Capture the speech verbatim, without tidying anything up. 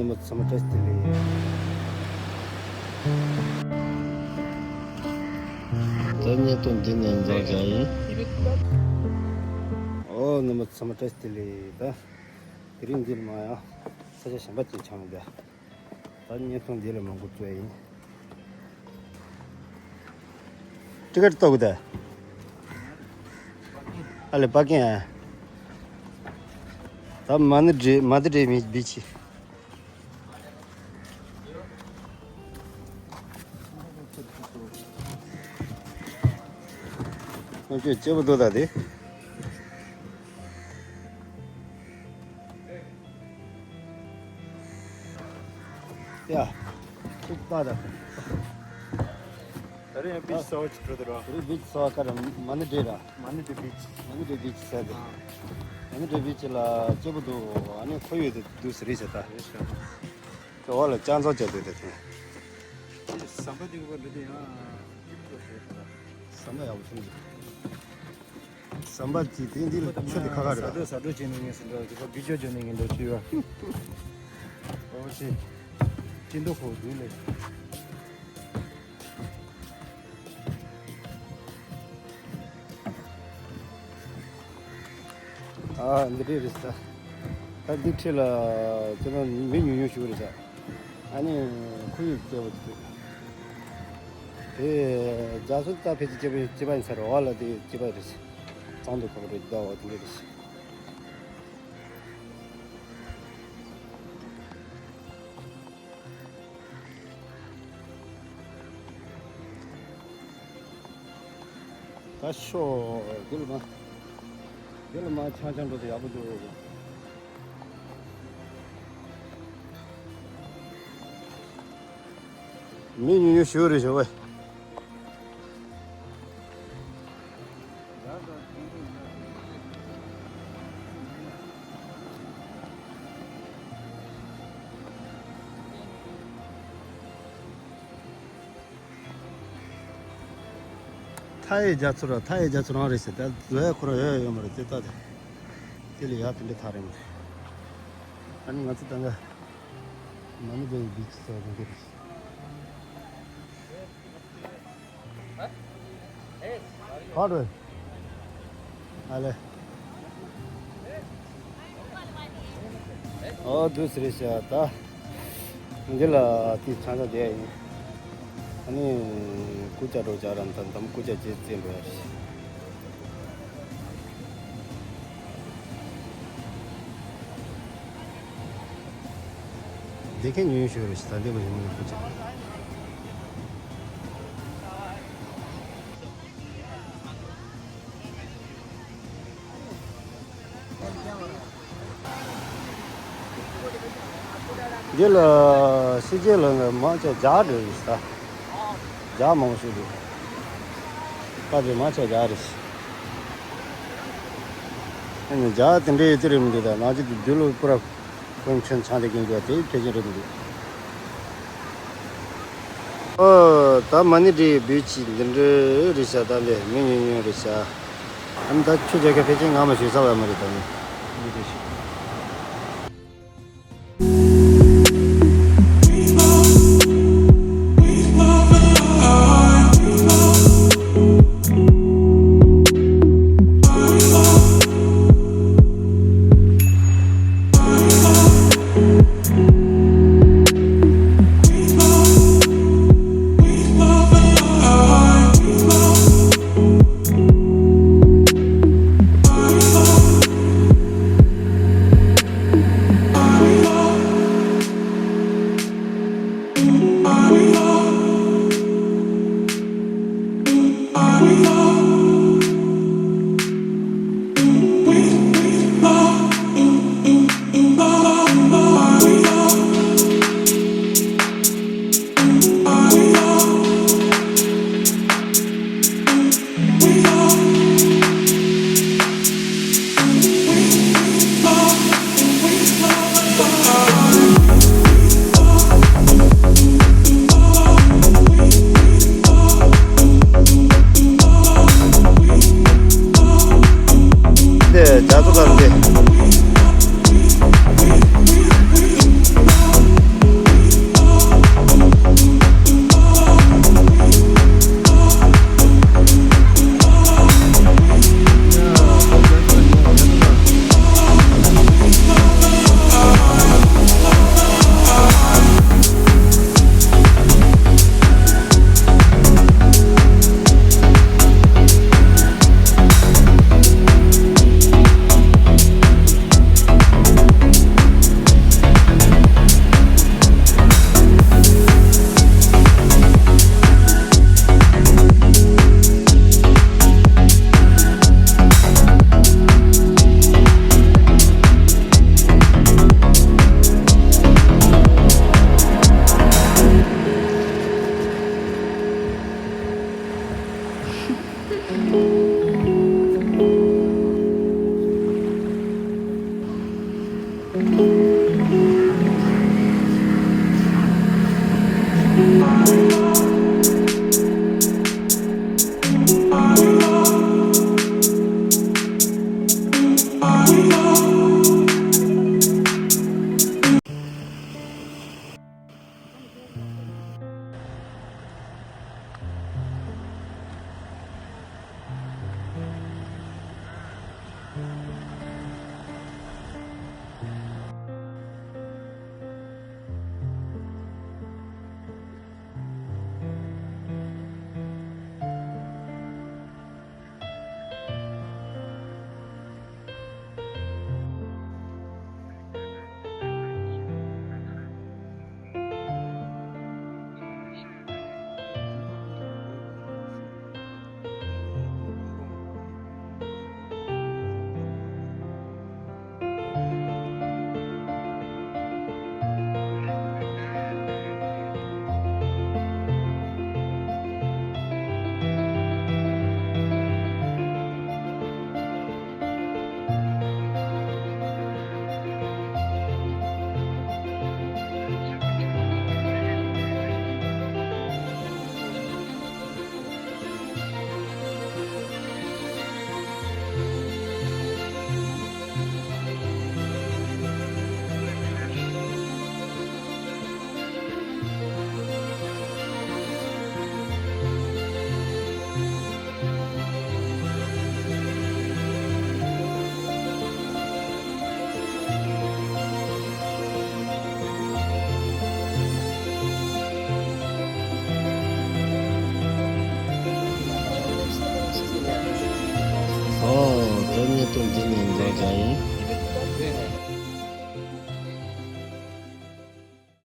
ཉིན་མོ་ཚང་མ་བཀྲ་ཤིས་བདེ་ལེགས། ད་བརྙན་ཐུང་འདི་ནས་འཛོགས་བྱ་ཡིན། ཨོ་ཉིན་མོ་ཚང་མ་བཀྲ་ཤིས་བདེ་ལེགས། ད་དེ་རིང་འདི་ལ་མ་ཡང་ས་ཆ་གཞན་པ་ཅིག་ཆགས་འདུག་ད་བརྙན་ཐུང་འདི་ལ་མ་འགོ་བཙུགས་ཡིན། ཊི་ཀེ་ཊི་ལྟ་དགོས་ད། ཨ་ལེ་པ་ཀིང་ཨ། ད་མ་ཎི་བགྲེས་མ་ཎི་བགྲེས་མི་བི་ཆི། ཁོང་ཚོས་སྐྱིད་པོ་འདུག་ད་དེ། ཡ། ཐུག་པ་ད། ད་རེས་ཡང་བི་ཆི་གསར་པ་ཅིག་འགྲོ་འདུག་ར། ད་རེས་བི་ཆི་གསར་པ་ག་རེ་མ་ཎི་བགྲེས་ར། མ་ཎི་བགྲེས་བི་ཆི། མ་ཎི་བགྲེས་བི་ཆི་ཟེར་ཏེ། ཨ། མ་ཎི་བགྲེས་བི་ཆི་ལ་སྐྱིད་པོ་འདུག་ཨ་ནི་ཁོར་ཡུག་དེ་འདུག་སེ་རེད་ཟེར་ད། རེད་ཤག་དེ་འོག་ལ་ལྕགས་མཛོད་བྱས་འདུག་དེ་དེ། ཟམ་པ་འདི་གུ་པ་འདི་དེ་ཡང་སྐྱིད་པོ་རེད་ཟེར་ད། ཟམ་པ་ཡག་པོ་བྱུང་འདུག་ཟམ་པ་གཅིག་དེ་འདི་ལ་ཆུ་དེ་ཁ་ཁ་རེད་ཟ་འགྲོ་ཟ་འགྲོ་བྱེད་ནི་ངས་ཟིན་འགྲོ་དེ་ཁ་བི་ཅོ་ཅོ་ནི་ངས་འགྲོ་ཆུ་ཡོད། ཨོ་ཤེ། ཅི་འདུག་ཁོ་དུས་ལས། ཨ་འདི་འདྲས་རེད་ཟ། ད་འདི་འཁྲིས་ལ་ཁྱེད་རང་མི་ཉུང་ཉུང་ཞིག་རེད་ཟ། ཨ་ནི་ཁོར་ཡུག་སྐྱིད་པོ་ཅིག་འདུག་དེ་རྒྱ་མཚོ་རྩ་ཕལ་ཆེར་སྐྱིད་པོ་སྐྱིད་པ་ཡིན་ས་རེད། འོག་ལ་དེ་སྐྱིད་པ་རེད། གཙང་དུ་ཁོག་རེད་ད་འོ་དེ་འདྲ་རེད། ད་ཤོག་འདི་ལ་མ། འདི་ལ་མ་ཆང་ཆང་འགྲོ་དེ་ཡག་པོ་འདུག་མི་ཉུང་ཉུང་ཞུ་རེ་ཞུ་བས། མཐའ་ཡས་རྒྱ་མཚོ་ར་མཐའ་ཡས་རྒྱ་མཚོ་རང་རེད་ཟེར། ད་བཟོ་ཡ་ཁོ་རང་ཡོད་ཡོད་མ་རེད་དེ་ལྟ་དེ། དེ་ལས་ཡག་དེ་འདྲ་ཐག་རིང་མ་རེད། ཨ་ནི་ང་ཚོ་ད་ལྟ་མ་ཎི་བགྲེས་བི་ཆི་ཟེར་བ་དེ་འདྲ་རེད། ག་རེ། ཨ་ལེ། ཨོ་འདུག་སེ་རེད་ཤག་ད། འདི་ལ་དེ་ཚང་ས་བསྡད་ཡིན། ཨ་ནི་སྐུ་ཅག་འགྲོ་ཅག་རང་དང་དམ་སྐུ་ཅག་རྗེས་བརྩེ་འགྲོ་ཡ་རེད། བསྡད་མཁན་ཉུང་ཉུང་ཞིག་རེད་ཤག་ད་འདི་བ་ཡིན་མིན་ལ་སྐུ་ཅག་འདི་ལ་ཕྱི་རྒྱལ་ལ་མང་ཆེ་རྒྱ་རེད་ཤག་རྒྱ་མང་པོ་ཞིག་འདུག་ད་དེ་མང་ཆེ་རྒྱ་རེད་ཤག་ཨ་ནི་རྒྱ་དེ་འདྲའི་ཡོད་དེ་རེད་མི་འདུག་ད་ནང་ཆེ་དེ་དུས་ལོ་པུ་ར་ཀུན་མཁྱེན་ཚང་དེ་ཀུན་གྱི་དེ་ཕལ་ཆེར་རེད་མི་འདུག་ཨོ། ད་མ་ཎི་བགྲེས་བི་ཆི་འདི་འདྲ་རེད་ཤག་ད་འདི་མི་ཉུང་ཉུང་རེད་ཤག་ཨ་ནི་ད་ཆུ་རྒྱག་མཁན་ཕལ་ཆེར་ང་མ་ཞིག་ས་བ་མ་རེད་ད་ནི། འདི་རེད་ཤག་ཨོ། དེ་བརྙན་ཐུང་འདི་ནས་འགོ་བརྩམས་ཡིན།